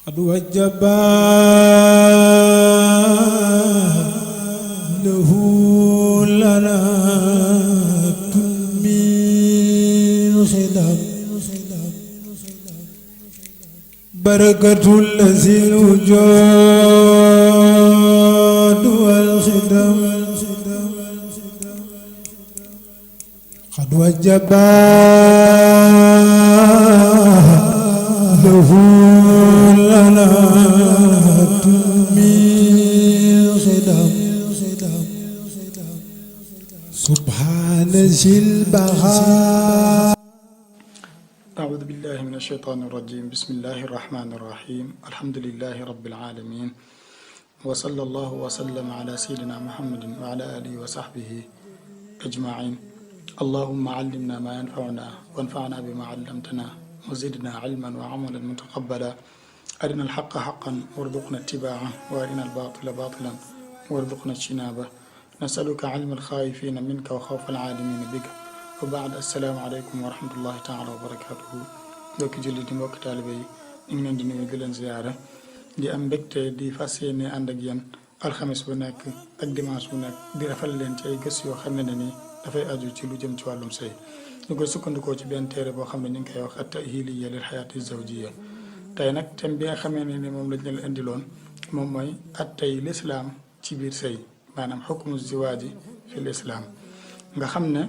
قد وجبا له لنا من خدم بركة الذي الوجود والخدم قد وجبا له لنا من خدم سبحان ذي البهاء. أعوذ بالله من الشيطان الرجيم. بسم الله الرحمن الرحيم. الحمد لله رب العالمين، وصلى الله وسلم على سيدنا محمد وعلى آله وصحبه أجمعين. اللهم علمنا ما ينفعنا وانفعنا بما علمتنا وزدنا علما وعملا متقبلا. أرنا الحق حقا وارزقنا اتباعه وأرنا الباطل باطلا وارزقنا اجتنابه. نسألك علم الخائفين منك وخوف العالمين بك. وبعد السلام عليكم ورحمة الله تعالى وبركاته. mbokki jullit yi, mbokki taalibe yi, ñu ngi leen di nuyu di leen ziyaara di am mbégte di fas yéene ànd ak yéen alxames bu nekk ak dimanche bu nekk di rafal leen ci ay gëstu yoo xam ne nii dafay aju ci lu jëm ci wàllum sëy. ñu koy sukkandikoo ci benn téere boo xam ne ñu ngi koy wax at-tahiliya lil xayaati zawjiya. tey nag thème bi nga xamee ne ni moom lañ leen indiloon moom mooy attey lislaam ci biir sëy, maanaam xukmu ziwaaji fi lislaam. nga xam ne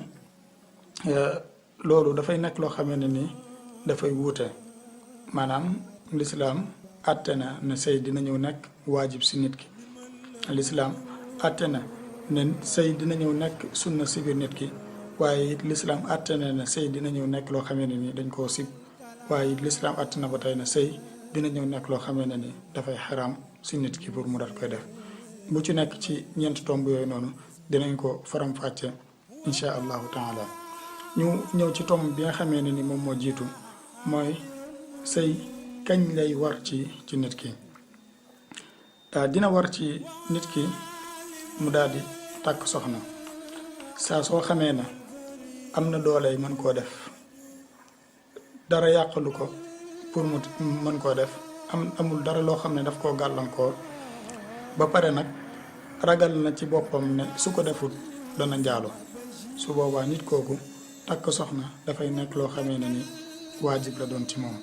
loolu dafay nekk loo xamee ne ni dafay wuute. maanaam lislaam atte na ne sëy dina ñëw nekk waajib si nit ki. lislaam atte na ne sëy dina ñëw nekk sunna si biir nit ki, waaye it lislaam atte na ne sëy dina ñëw nekk loo xamee ne ni dañ koo sib, waaye it lislaam atte na ba tey ne sëy dina ñëw nekk loo xamee ne ni dafay xaraam si nit ki pour mu dal koy def. bu ci nekk ci ñeenti tomb yooyu noonu dinañ ko faram-fàcce insha allahu taala. ñu ñëw ci tomb bi nga xamee ne ni moom moo jiitu, mooy sëy kañ lay war ci nit ki. dina war ci nit ki mu daal di takk soxna saa soo xamee ne am na dooley mën koo def, dara yàqalu ko pour mu mën koo def, amul dara loo xam ne daf koo gàllankoor, ba pare nag ragal na ci boppam ne su ko defut dana njaalo. su boobaa nit kooku takk soxna dafay nekk loo xamee ne ni waajib la doon ci moom.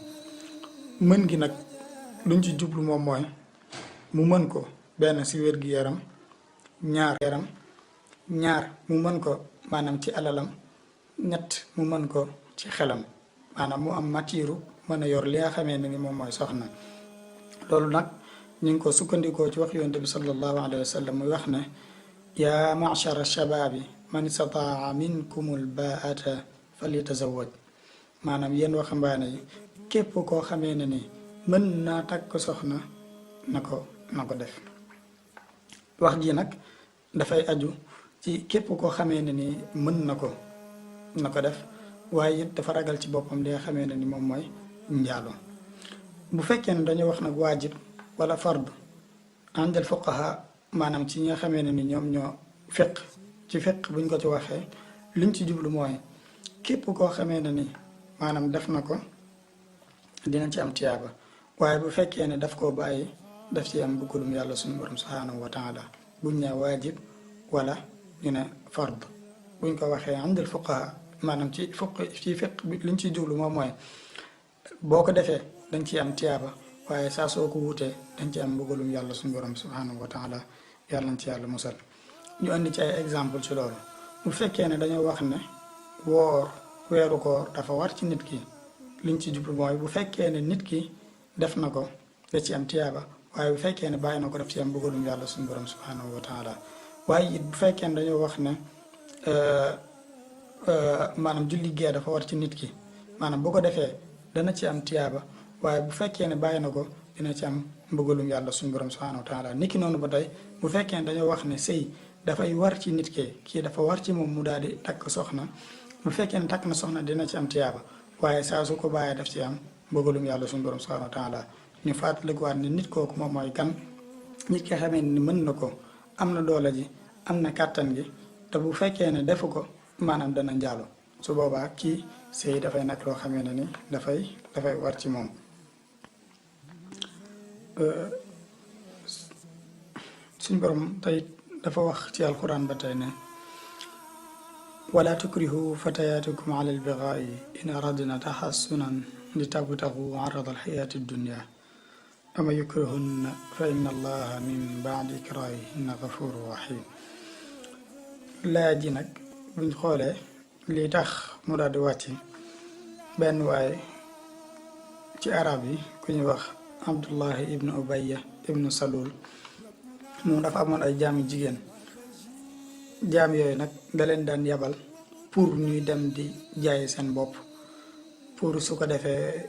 mën gi nag luñ ci jublu moom mooy mu mën ko benn si wér-gi-yaram, ñaar mu mën ko maanaam ci alalam, ñett mu mën ko ci xelam, maanaam mu am matiiru mën a yor li nga xamee ne ni moom mooy soxna. loolu nag ñu ngi ko sukkandikoo ci wax yonent bi sallallahu alayhi wa sallam muy wax ne yaa ma'shara shabaabi man istataa minkumul baata falyatazawwaj. maanaam yéen waxambaane yi, képp koo xamee ne ni mën naa takk soxna na ko def. wax ji nag dafay aju ci képp koo xamee ne ni mën na ko def, waaye it dafa ragal ci boppam li nga xamee ne ni moom mooy njaalo. bu fekkee ne dañoo wax nag waajib wala fard àndal fuqaha, maanaam ci ñi nga xamee ne ni ñoom ñoo fiq buñ ko ci waxee liñ ci jublu mooy képp koo xamee ne ni maanaam def na ko dina ci am tiyaaba, waaye bu fekkee ne daf koo bàyyi daf ci am buggalum yàlla suñu borom subhanahu wa taala. buñ ne waajib wala ñu ne fard buñ ko waxee àndal fuqaha, maanaam ci fiq liñ ci jublu moom mooy boo ko defee dañ ci am tiyaaba, waaye saa soo ko wutee dañ ci am mbugalum yàlla suñu borom subhanahu wa taala. yàlla na ci yàlla musal. ñu andi ci ay exemple ci loolu. bu fekkee ne dañoo wax ne weeru koor dafa war ci nit ki, liñ ci jublu mooy bu fekkee ne nit ki def na ko da ci am tiyaaba, waaye bu fekkee ne bàyyi na ko def ci am mbugalum yàlla suñu borom subhanahu wa taala. waaye it bu fekkee ne dañoo wax ne maanaam julli gee dafa war ci nit ki, maanaam bu ko defee dana ci am tiyaaba, waaye bu fekkee ne bàyyi na ko dina ci am mbugalum yàlla suñu borom subhanahu wa taala. niki noonu ba tey bu fekkee ne dañoo wax ne sëy dafay war ci nit kii dafa war ci moom mu daal di takk soxna, bu fekkee ne takk na soxna dina ci am tiyaaba, waaye saa su ko bàyyee daf ci am mbugalum yàlla suñu borom subhanahu wa taala. ñu fàttalikuwaat ne nit kooku moom mooy kan. nit ki xamee ni mën na ko, am na doole ji, am na kàttan gi, te bu fekkee ne defu ko maanaam dana njaalo. su boobaa kii sëy dafay nekk loo xamee ne ni dafay war ci moom. suñ borom tey dafa wax ci alquran ba tey ne wala tukrihu fatayatikum ala albigai in aradna taxassunan li tabtagu arada alxayati dunya ama yukrihunna fa inna allaha min baadi ikrahihinna gafuru rahim. laaya ji nag buñ xoolee lii tax mu daal di wàcc benn waaye ci arab yi ku ñuy wax abdullahi ibnu ubayya ibnu salul moom dafa amoon ay jaami jigéen. jaam yooyu nag da leen daan yabal pour ñuy dem di jaay seen bopp pour su ko defee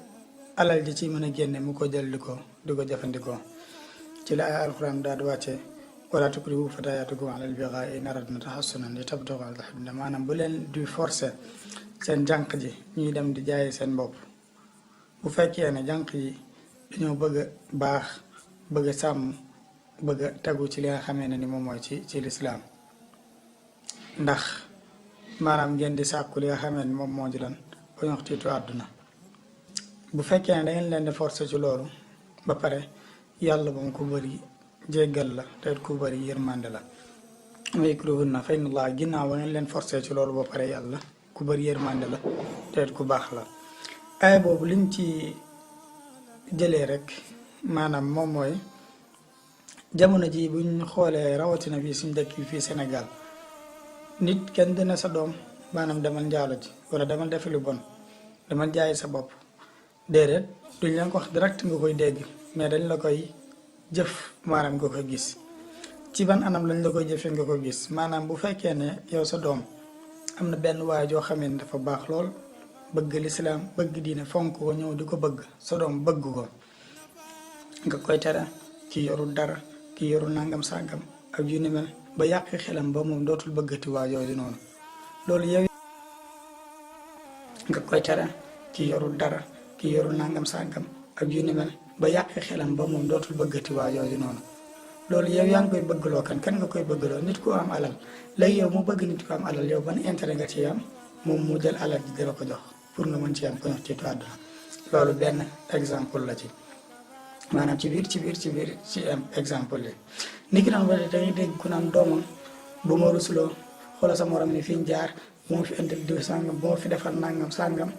alal ji ci mën a génne mu ko jël di ko jëfandikoo. ci la ay alxuraan daal di wàcce wala tukrihu fatayaatikum alal bighaa'i in aradna tahassunan li tabtaghu arda al-dunya, maanaam bu leen di forcer seen jànq ji ñuy dem di jaay seen bopp. bu fekkee ne jànq yi dañoo bëgg a baax bëgg a sàmm bëgg a tegu ci li nga xamee ne ni moom mooy ci lislaam, ndax maanaam ngeen di sàkku li nga xamee ne moom moo di lan ba ñu wax tiitu àdduna. bu fekkee ne da ngeen leen di forcer ci loolu ba pare yàlla moom ku bëri jéggal la te ku bëri yërmande la. wa yakruhunna fa inna allah, ginnaaw ba ngeen leen forcer ci loolu ba pare yàlla ku bëri yërmande la te ku baax la. aaya boobu liñ ci jëlee rek maanaam moom mooy jamono ji buñ xoolee rawatina fii suñ dëkk yi fii Sénégal, nit kenn dina sa doom maanaam demal njaalo ji wala demal defi lu bon demal jaay sa bopp. déedéet duñ leen ko wax direct nga koy dégg, mais dañ la koy jëf maanaam nga koy gis. ci ban anam lañ la koy jëfee nga koy gis, maanaam bu fekkee ne yow sa doom am na benn waay joo xamee ne dafa baax lool bëgg lislaam bëgg diine fonk ko ñëw di ko bëgg, sa doom bëgg ko nga koy tere ki yorul dara ki yorul nangam sàngam ak yu ni mel ba yàq xelam ba moom dootul bëggati waa yooyu noonu. loolu yow nga koy tere ki yorul dara ki yorul nangam sàngam ak yu ni mel ba yàq xelam ba moom dootul bëggati waa yooyu noonu. loolu yow yaa ngi koy bëggloo kan nga koy bëggloo nit ku am alal. léegi yow mu bëgg nit ku am alal, yow ban intérêt nga ci am moom mu jël alal ji dala ko jox pour nga mën ci am ko ñox ci àdduna. loolu benn exemple la ci maanaam ci biir exemple li nit ki naan ba dangay dégg ku naan doomam bu ma rusuloo xoola sa morom ni fi ñu jaar bu ma fi indil diw sàngam bu ma fi defal nangam sàngam.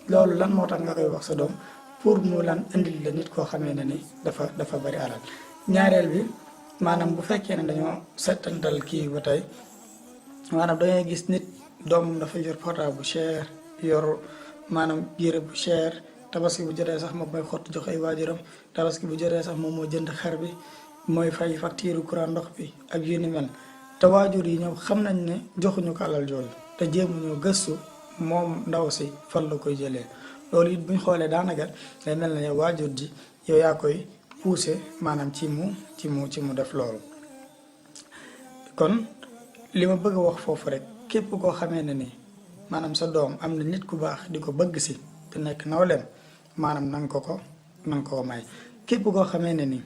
loolu lan moo tax nga koy wax sa doom pour mu lan indil la nit koo xamee ne ni dafa bari alal. ñaareel bi maanaam bu fekkee ne dañoo settantal kii ba tey maanaam dangay gis nit doomam dafa yor portable bu cher, yor maanaam yére bu cher, tabaski bu jotee sax moom mooy xott jox ay waajuram, tabaski bu jotee sax moom moo jënd xar bi, mooy fay facture courant ndox bi ak yu ni mel. te waajur yi ñoom xam nañ ne joxuñu ko alal jooju te jéemuñu gëstu moom ndaw si fan la koy jëlee. loolu it buñ xoolee daanaka day mel na yow waajur ji yow yaa koy poussé maanaam ci mu def loolu. kon li ma bëgg a wax foofu rek, képp koo xamee ne ni maanaam sa doom am na nit ku baax di ko bëgg si te nekk nawleem, maanaam nanga ko may. képp koo xamee ne ni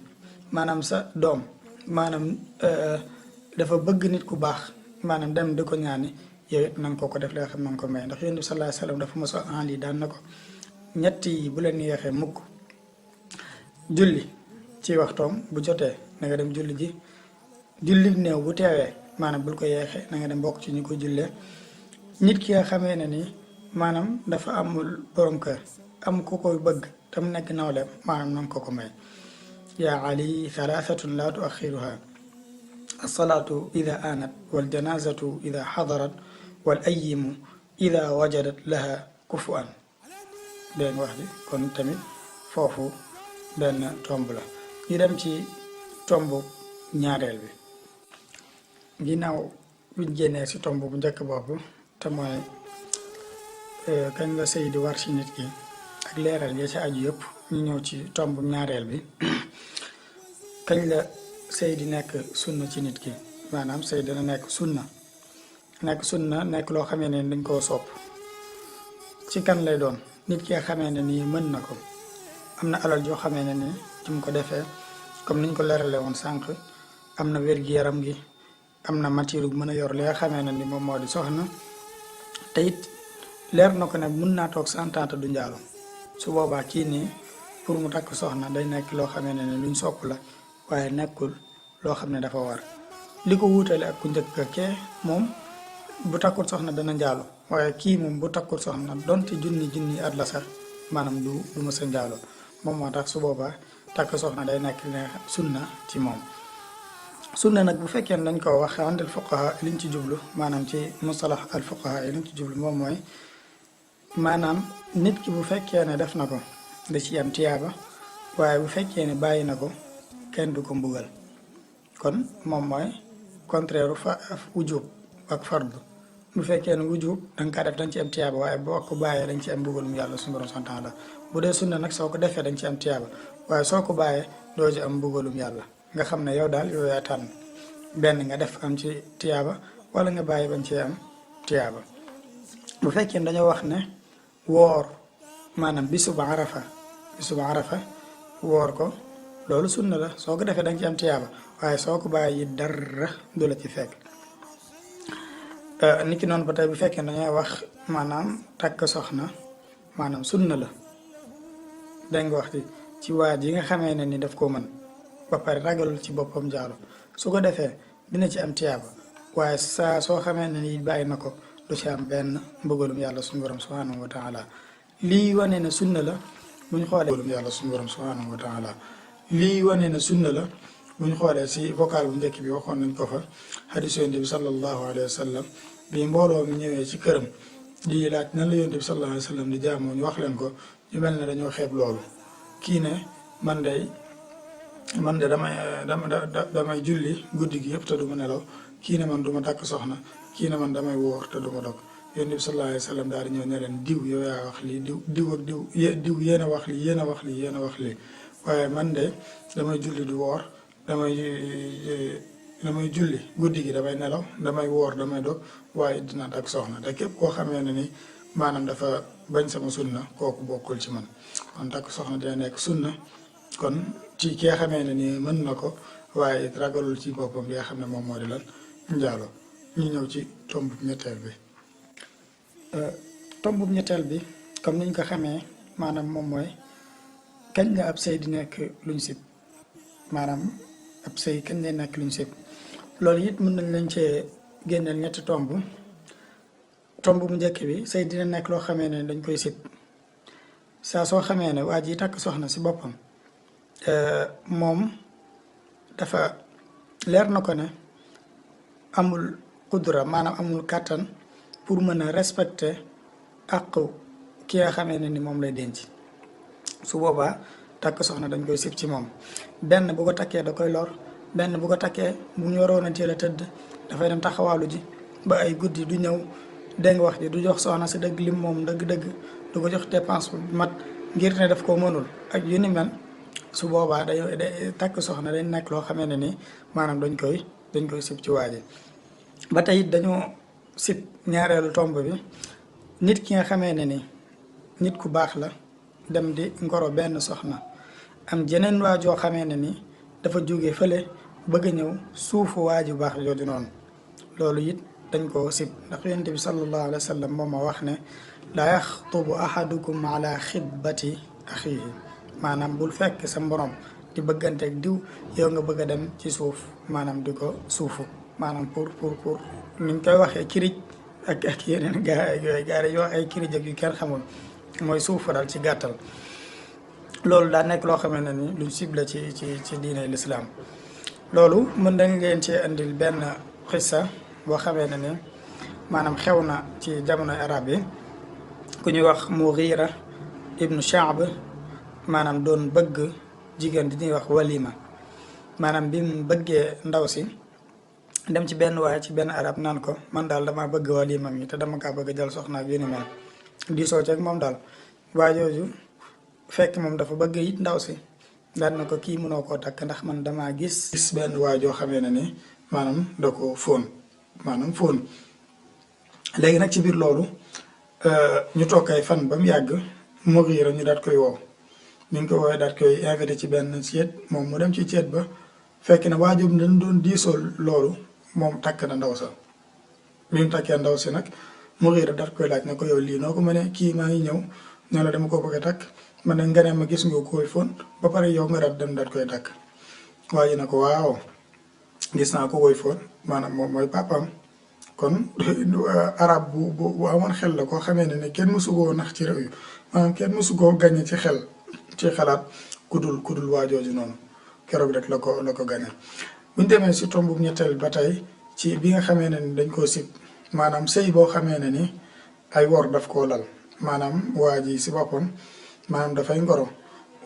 maanaam sa doom maanaam dafa bëgg nit ku baax maanaam dem di ko ñaani, yow it nanga ko def li nga xam nanga ko may. ndax Yonent bi sallallahu alayhi wa sallam dafa mos a en lii daan na ko ñett yi bu leen yeexee mukk. julli ci waxtoom bu jotee na nga dem julli ji. julli néew bu teewee maanaam bul ko yeexee na nga dem bokk ci ñu ko jullee. nit ki nga xamee ne ni maanaam dafa amul borom kër am ku koy bëgg te mu nekk nawleem, maanaam nanga ko may. yaa ali thalathatun la tuaxiruha alsalaatu ida aanat waljanazatu ida xadarat wal ayimu ida wajadat laha kufuan. dégg nga wax ji kon tamit foofu benn tomb la. ñu dem ci tomb ñaareel bi ginnaaw buñ génnee si tomb bu njëkk boobu te mooy kañ la sëy di war ci nit ki ak leeral ya ci aju yëpp. ñu ñëw ci tomb ñaareel bi kañ la sëy di nekk sunna ci nit ki. maanaam sëy dina nekk sunna nekk loo xamee ne dañ koo sopp. ci kan lay doon? nit ki nga xamee ne nii mën na ko, am na alal joo xamee ne nii ci mu ko defee comme niñ ko leerale woon sànq, am na wér-gi-yaram gi, am na matière bu mën a yor li nga xamee ne ni moom moo di soxna, te it leer na ko ne mun naa toog 100 ans te du njaalo. su boobaa kii nii pour mu takk soxna day nekk loo xamee ne luñ sopp la waaye nekkul loo xam ne dafa war li ko wuutale ak ku njëkk kee moom bu takkul soxna dana njaalo waaye kii moom bu takkul soxna donte junni at la sax maanaam du mës a njaalo moom moo tax su boobaa takk soxna day nekk ne sunna ci moom. sunna nag bu fekkee ne dañ ko wax andal fuqaha liñ ci jublu maanaam ci mustalax al fuqaha yi liñ ci jublu moom mooy maanaam nit ki bu fekkee ne def na ko da ci am tiyaaba waaye bu fekkee ne bàyyi na ko kenn du ko mbugal kon moom mooy contraire wujub ak fard bu fekkee ne wujub danga kaa def dañ ci am tiyaaba waaye boo ko bàyyee dañ ci am mbugalum yàlla suñu borom subhanahu wa taala bu dee sunna nag soo ko defee dañ ci am tiyaaba waaye soo ko bàyyee doo ci am mbugalum yàlla nga xam ne yow daal yow yaa tànn benn nga def am ci tiyaaba wala nga bàyyi bañ cee am tiyaaba. bu fekkee dañoo wax ne woor maanaam bisub arafa woor ko loolu sunna la soo ko defee danga ci am tiyaaba waaye soo ko bàyyi dara du la ci fekk. niki noonu ba tey bu fekkee dañoo wax maanaam takk soxna maanaam sunna la dégg nga wax ci waa ji nga xamee ne ni daf koo mën ba pare ragalul ci boppam jaalo su ko defee dina ci am tiyaaba waaye saa soo xamee ne ni bàyyi na ko du ci am benn mbugalum yàlla suñu borom subhanahu wa taala lii wane ne sunna la buñ xoolee mbugalum yàlla suñu borom subhanahu wa taala lii wane ne sunna la buñ xoolee si vocal bu njëkk bi waxoon nañ ko fa hadis yonent bi sallallahu alayhi wa sallam bi mbooloo mi ñëwee ci këram di laaj nan la yonent bi sallallahu alayhi wa sallam di jaamoo ñu wax leen ko ñu mel ne dañoo xeeb loolu kii ne man de damay julli guddi gi yëpp te du ma nelaw kii ne man du ma takk soxna kii ne man damay wóor te du ma dog yonent bi sallallahu alayhi wa sallam daal di ñëw ne leen diw yow yaa wax lii diw yéen a wax lii yéen a wax lii waaye man de damay julli du woor damay julli guddi gi damay nelaw damay woor damay dog waaye dina takk soxna te képp koo xamee ne ni maanaam dafa bañ sama sunna kooku bokkul ci man kon takk soxna dina nekk sunna kon ci ki nga xamee ne ni mën na ko waaye ragalul ci boppam li nga xam ne moom moo di lan njaalo. ñu ñëw ci tomb ñetteel bi. tomb ñetteel bi comme niñ ko xamee maanaam moom mooy kañ la ab sëy di nekk luñ sib maanaam ab sëy kañ lay nekk luñ sib loolu it mën nañ lañ cee génneel ñetti tomb bu njëkk bi sëy dina nekk loo xamee ne dañ koy sib saa soo xamee ne waa ji takk soxna si boppam moom dafa leer na ko ne amul qudra maanaam amul kàttan pour mën a respecter àq ki nga xamee ne ni moom lay denc su boobaa takk soxna dañ koy sib ci moom benn bu ko takkee da koy lor benn bu ko takkee bu ñu waroon a teel a tëdd dafay dem taxawaalu ji ba ay guddi du ñëw dégg nga wax ji du jox soxna si dëgg lim moom dëgg-dëgg du ko jox dépense bu mat ngir ne daf koo mënul ak yu ni mel su boobaa day takk soxna dañ nekk loo xamee ne ni maanaam dañ koy sib ci waa ji ba tey it dañoo sib ñaareelu tomb bi nit ki nga xamee ne ni nit ku baax la dem di ngoro benn soxna am jeneen waa joo xamee ne ni dafa jóge fële bëgg a ñëw suufu waa ju baax jooju noonu loolu it dañ koo sib ndax yonent bi sallallahu alayhi wa sallam moom ma wax ne laa yaxtubu ahadukum ala xitbati axihi maanaam bul fekk sa mborom di bëgganteeg diw yow nga bëgg a dem ci suuf maanaam di ko suufu maanaam pour niñ koy waxee kirij ak yeneen yooyu yoo ay kirij ak yu kenn xamul mooy suufu daal ci gàttal loolu daa nekk loo xamee ne ni luñ ciblé ci diine lislaam loolu mën dañ leen ci indil benn xissa boo xamee ne ni maanaam xew na ci jamono arab yi ku ñuy wax Mughira ibnu Shaab maanaam doon bëgg jigéen di ñuy wax walima maanaam bi mu bëggee ndaw si dem ci benn waaye ci benn arab naan ko man daal dama bëgg walima mi te dama kaa bëgg jël soxna ak yu ni mel diisoo ceeg moom daal waa jooju fekk moom dafa bëgg it ndaw si daan na ko kii mënoo koo takk ndax man damaa gis benn waa joo xamee ne ni maanaam da ko fóon léegi nag ci biir loolu ñu toog ay fan ba mu yàgg Mughira ñu daat koy woo ñu ngi ko woowee daat koy invité ci benn ceet moom mu dem ci ceet ba fekk na waajur dañ doon diisoo loolu moom takk na ndaw sa bi mu takkee ndaw si nag Mughira daat koy laaj na ko yow lii noo ko mënee kii maa ngi ñëw ne la dama ko bëgg a takk ma ne nga ne ma gis nga koy fóon ba pare yow nga dem daat koy takk. waa ji ne ko waaw gis naa ko koy fóon maanaam moom mooy papaam. kon arab bu amoon xel la koo xamee ne kenn mësu koo nax ci réew yi maanaam kenn mësu koo gañe ci xel ci xalaat kudul waajooju noonu keroog rek la ko gañe. buñ demee si tombu ñetteel ba tey ci bi nga xamee ne ni dañ koo sib maanaam sëy boo xamee ne ni ay wor daf koo lal maanaam waa ji si boppam maanaam dafay ngoro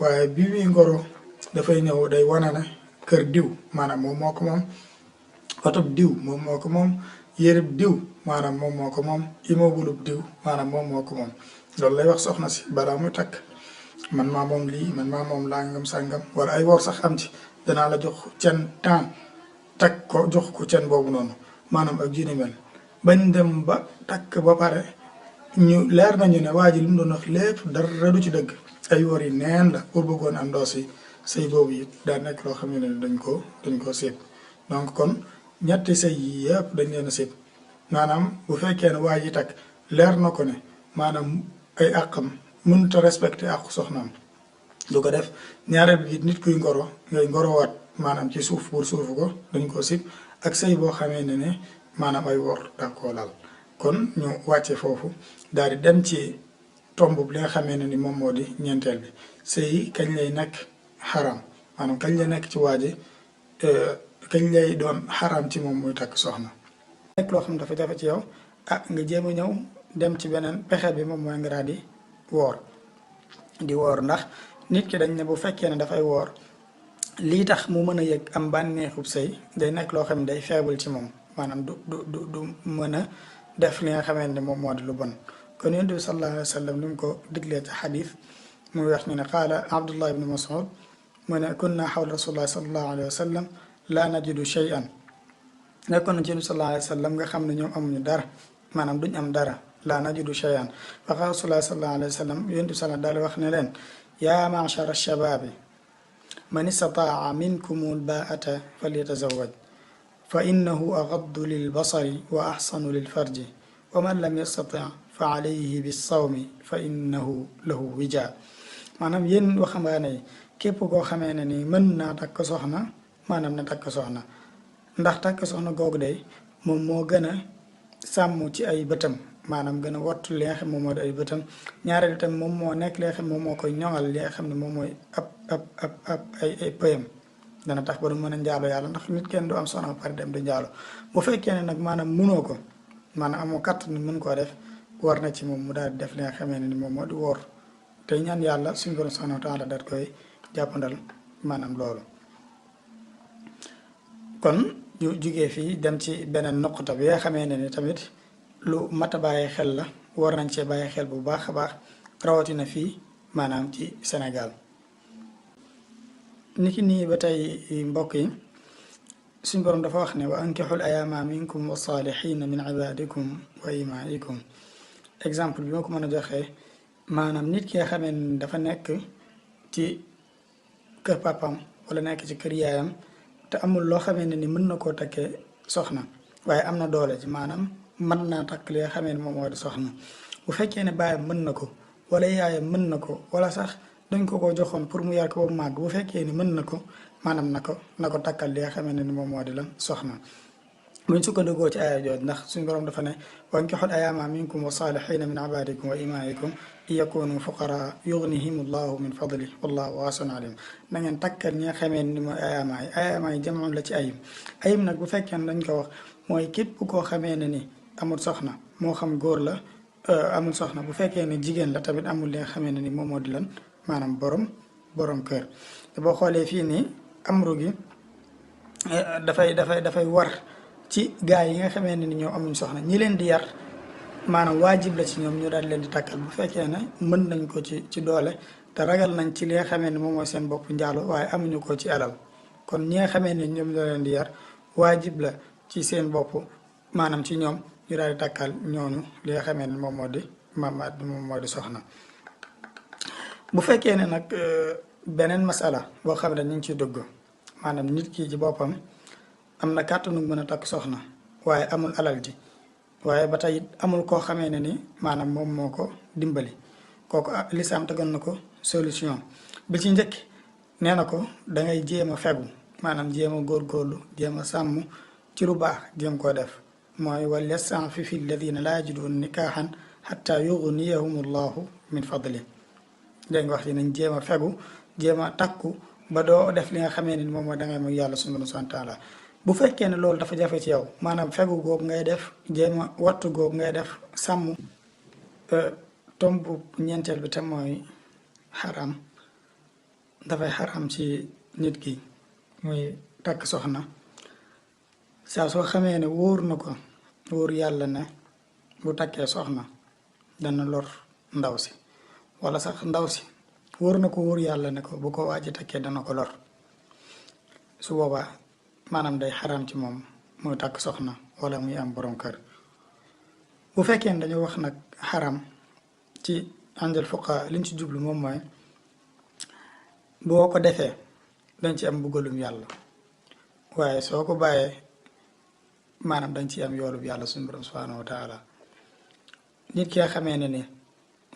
waaye bi muy ngoro dafay ñëw day wana ne kër diw maanaam moom moo ko moom otob diw moom moo ko moom yéreb diw maanaam moom moo ko moom immeuble diw maanaam moom moo ko moom loolu lay wax soxna si balaa muy takk man maa moom lii man maa moom langam sàngam wala ay wor sax am ci danaa la jox cen temps takk ko jox ko cen boobu noonu maanaam ak ji ni mel bañ dem ba takk ba pare ñu leer nañu ne waa ji li mu doon wax lépp dara du ci dëgg ay wor yi neen la pour bëggoon am ndoos yi sëy boobu it daa nekk loo xam ne dañ koo séet donc kon ñetti sëy yi yëpp dañ leen a séet maanaam bu fekkee ne waa ji takk leer na ko ne maanaam ay àqam mënut a respecté àqu soxnaam du ko def. ñaareel bi nit kuy ngoro ngay ngorowaat maanaam ci suuf pour suufu ko dañ koo sib ak sëy boo xamee ne maanaam ay wor da koo laal. kon ñu wàcce foofu daal di dem ci tomb li nga xamee ne ni moom moo di ñeenteel bi sëy kañ lay nekk xaram maanaam kañ lay nekk ci waa ji kañ lay doon xaram ci moom muy takk soxna. nekk loo xam dafa jafe ci yow nga jéem a ñëw dem ci beneen pexe bi moom mooy nga daal di woor ndax nit ki dañ ne bu fekkee ne dafay woor lii tax mu mën a yëg am bànneexub sëy day nekk loo xam ne day faible ci moom maanaam du mën a def li nga xamante ne moom moo di lu bon. kon yonent bi sallallahu alayhi wa sallam li mu ko diglee ci xadis muy wax ñu ne qaala Abdullah ibn Mas'ud mu ne kunna xawla rasulillah sallallahu alayhi wa sallam laa najidu shay'an nekkoon na ci yonent bi sallallahu alayhi wa sallam nga xam ne ñoom amuñu dara maanaam duñ am dara laa najidu shay'an fa qaala rasulullah sallallahu alayhi wa sallam yonent bi sallallahu daal wax ne leen yaa ma'shara shabaabi man istataa minkumul baa'ata falyatazawwaj fa innahu aghaddu lil basari wa ahsanu lil farji wa man lam yastati fa alayhi bis sawmi fa innahu lahu wija. maanaam yéen waxambaane yi képp koo xamee ne ni mën naa takk soxna maanaam na takk soxna ndax takk soxna googu day moom moo gën a sàmm ci ay bëtam maanaam gën a wattu li nga xam moom moo di ay bëtam ñaareel itam moom moo nekk li nga xam moom moo koy ñoŋal li nga xam ne moom mooy ab ay pëyam dana tax ba du mën a njaalo yàlla ndax nit kenn du am soxna ba pare dem du njaalo. bu fekkee ne nag maanaam munoo ko maanaam amoo kàttan ni mën koo def war na ci moom mu daal di def li nga xamee ne ni moom moo di woor te ñaan yàlla suñu borom subhanahu wa taala daal koy jàppandal maanaam loolu. kon ñu jugee fii dem ci beneen noqta bi nga xamee ne ni tamit lu mat a bàyyi xel la war nañ cee bàyyi xel bu baax a baax rawatina fii maanaam ci Sénégal. niki nii ba tey mbokk yi suñu borom dafa wax ne wa ankixul ayaama minkum wa saalixiina min ibadikum wa imaikum. exemple bi ma ko mën a joxee maanaam nit ki nga xamee ne dafa nekk ci kër papam wala nekk ci kër yaayam te amul loo xamee ne ni mën na koo takkee soxna waaye am na doole ci maanaam mën naa takk li nga xamee ne moom moo di soxna. bu fekkee ne baayam mën na ko wala yaayam mën na ko wala sax dañ ko joxoon pour mu yar ko ba mu màgg bu fekkee ni mën na ko maanaam na ko takkal li nga xamee ne ni moom moo di lan soxna. buñ sukkandikoo ci aaya jooju ndax suñu borom dafa ne wankixul ayaama minkum wa saalixiina min ibadikum wa imaikum in yakunu fuqaraa yugnihim allahu min fadli wallahu waasiun alim. na ngeen takkal ñi nga xamee ni mooy ayaama yi jamono la ci ayib nag bu fekkee ne dañ ko wax mooy képp koo xamee ne ni amul soxna moo xam góor la amul soxna bu fekkee ne jigéen la tamit amul li nga xamee ne ni moom moo di lan maanaam borom kër. te boo xoolee fii nii amru gi dafay war ci gaa yi nga xamee ne ni ñoo amuñ soxna ñi leen di yar maanaam waajib la ci ñoom ñu daal leen di takkal bu fekkee ne mën nañ ko ci doole te ragal nañ ci li nga xamee ne moom mooy seen bopp njaalo waaye amuñu ko ci alal. kon ñi nga xamee ne ñoom ñoo leen di yar waajib la ci seen bopp maanaam ci ñoom ñu daal di takkal ñooñu li nga xamee ne moom moo di soxna. bu fekkee ne nag beneen masala boo xam ne ñu ngi ciy dugg maanaam nit ki ci boppam am na kàttanu mën a takk soxna waaye amul alal ji waaye ba tey amul koo xamee ne ni maanaam moom moo ko dimbali kooku lislaam tegoon na ko solution bi ci njëkk nee na ko da ngay jéem a fegu maanaam jéem a góorgóorlu jéem a sàmm ci lu baax jéem koo def mooy wal yastanfifi alladina laa yajiduuna nikaahan xatta yugniyahum allahu min fadli dégg nga wax ji nañ jéem a fegu jéem a takku ba doo def li nga xamee ni moom mooy dangay mooy yàlla subhanahu wa taala bu fekkee ne loolu dafa jafe ci yow maanaam fegu googu ngay def jéem a wattu googu ngay def sàmm tomb ñeenteel bi tam mooy xaram dafay xaram ci nit ki muy takk soxna saa soo xamee ne wóor na ko wóor yàlla ne bu takkee soxna dana lor ndaw si wala sax ndaw si wóor na ko wóor yàlla ne ko bu ko waaji takkee dana ko lor su boobaa maanaam day xaram ci moom muy takk soxna wala muy am borom kër bu fekkee ne dañoo wax nag xaram ci àndal fuqaa liñ ci jublu moom mooy boo ko defee dañ ci am mbugalum yàlla waaye soo ko bàyyee maanaam dañ ci am yoolub yàlla suñu borom subhanahu wa taala nit ki nga xamee ne ni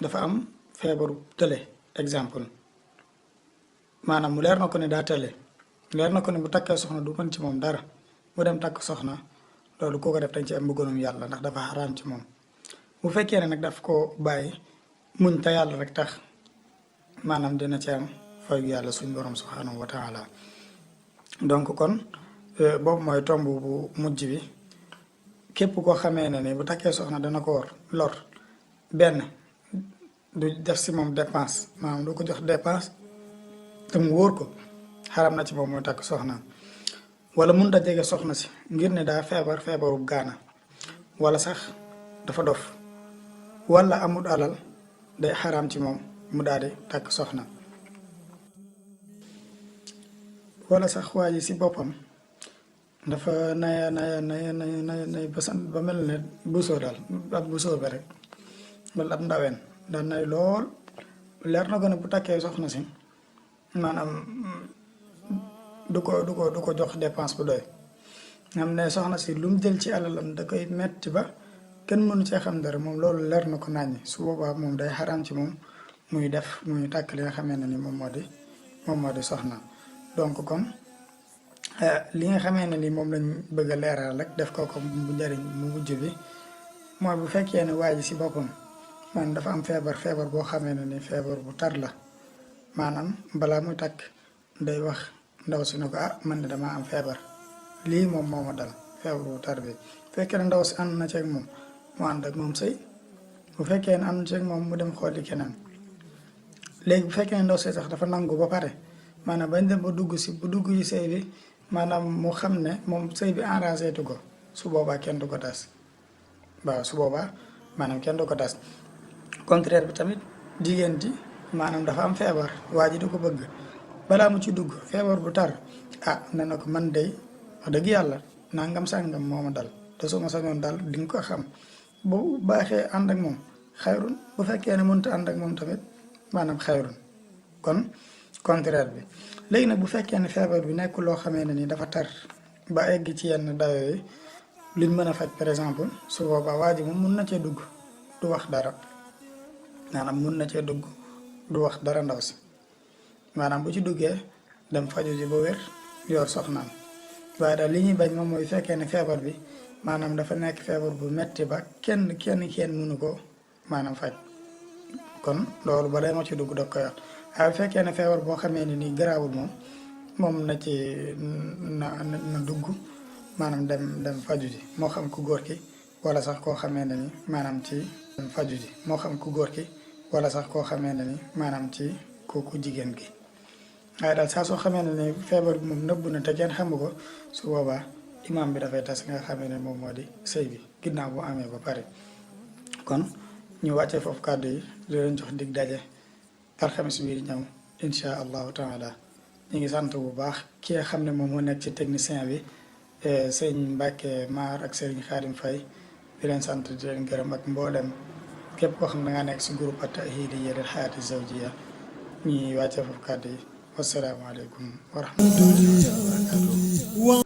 dafa am feebaru tële exemple maanaam mu leer na ko ne daa tële leer na ko ne bu takkee soxna du mën ci moom dara mu dem takk soxna loolu koo ko def dañ ci am mbugalum yàlla ndax dafa xaraam ci moom bu fekkee ne nag daf ko bàyyi muñ te yàlla rek tax maanaam dina ci am fayu yàlla suñ borom subhanahu wa taala donc kon boobu mooy tomb bu mujj bi képp koo xamee ne ni bu takkee soxna dana ko lor benn du def si moom dépense maanaam du ko jox dépense te mu wóor ko xaram na ci moom muy takk soxna wala mun da jege soxna si ngir ne daa feebaru gaana wala sax dafa dof wala amul alal day xaram ci moom mu daal di takk soxna wala sax waa ji si boppam dafa nay ba mel ne busoo daal ab busoo bi rek wala ab ndaween daan nay lool leer na ko ne bu takkee soxna si maanaam du ko jox dépense bu doy xam ne soxna si lu mu jël ci alalam da koy metti ba kenn mënu cee xam dara moom loolu leer na ko naññi su boobaa moom day xaraam ci moom muy takk li nga xamee ne ni moom moo di soxna donc kon li nga xamee ne ni moom lañ bëgg a leeral rek def ko comme bu njëriñ mu mujj bi mooy bu fekkee ne waa ji si boppam man dafa am feebar boo xamee ne ni feebar bu tar la maanaam balaa muy takk day wax ndaw si ne ko man de damaa am feebar lii moom moo ma dal feebar bu tar bi bu fekkee ne ndaw si ànd na ceeg moom mu ànd ak moom sëy bu fekkee ne ànd na ceeg moom mu dem xooli keneen léegi bu fekkee ne ndaw si sax dafa nangu ba pare maanaam bañ dem ba dugg ci sëy bi maanaam mu xam ne moom sëy bi arrangé tu ko su boobaa kenn du ko tas waaw su boobaa maanaam kenn du ko tas contraire bi tamit jigéen ji maanaam dafa am feebar waa ji du ko bëgg balaa mu ci dugg feebar bu tar ne na ko man day wax dëgg yàlla nangam sàngam moo ma dal te su ma sañoon dal di nga ko xam bu baaxee ànd ak moom xayrun bu fekkee ne mënut ànd ak moom tamit maanaam xayrun kon contraire bi léegi nag bu fekkee ne feebar bi nekk loo xamee ne ni dafa tar ba egg ci yenn dayo yi luñ mën a faj par exemple su boobaa waa ji moom mun na cee dugg du wax dara maanaam mun na cee dugg du wax dara ndaw si maanaam bu ci duggee dem faju ji ba wér yor soxnaam waaye daal li ñuy bañ moom mooy fekkee ne feebar bi maanaam dafa nekk feebar bu metti ba kenn mënu ko maanaam faj kon loolu ba day ma ci dugg da koy wax waaye bu fekkee ne feebar boo xamee ne nii garaawul moom na ci na dugg maanaam dem faju ji moo xam ku góor ki wala sax koo xamee ne ni maanaam ci dem faju ji moo xam ku góor ki wala sax koo xamee ne ni maanaam ci ku jigéen gi waaye daal saa soo xamee ne ni feebar bi moom nëbb na te kenn xamu ko su boobaa imaam bi dafay tas nga xamee ne moom moo di sëy bi ginnaaw bu amee ba pare kon ñu wàccee foofu kàddu yi di leen jox dig daje alxames bii di ñëw insha allahu taala ñu ngi sant bu baax ki nga xam ne moom moo nekk ci technicien bi sëñ Mbacke Maar ak sëriñ Xaadim Fay di leen sant di leen gërëm ak mboolem képp koo xam ne da ngaa nekk si groupe At-Tahidiyya lil Hayaati Zawjiyya ñuy wàccee foofu kàddu yi wasalaamaaleykum wa rahmatullahi wa barakatuh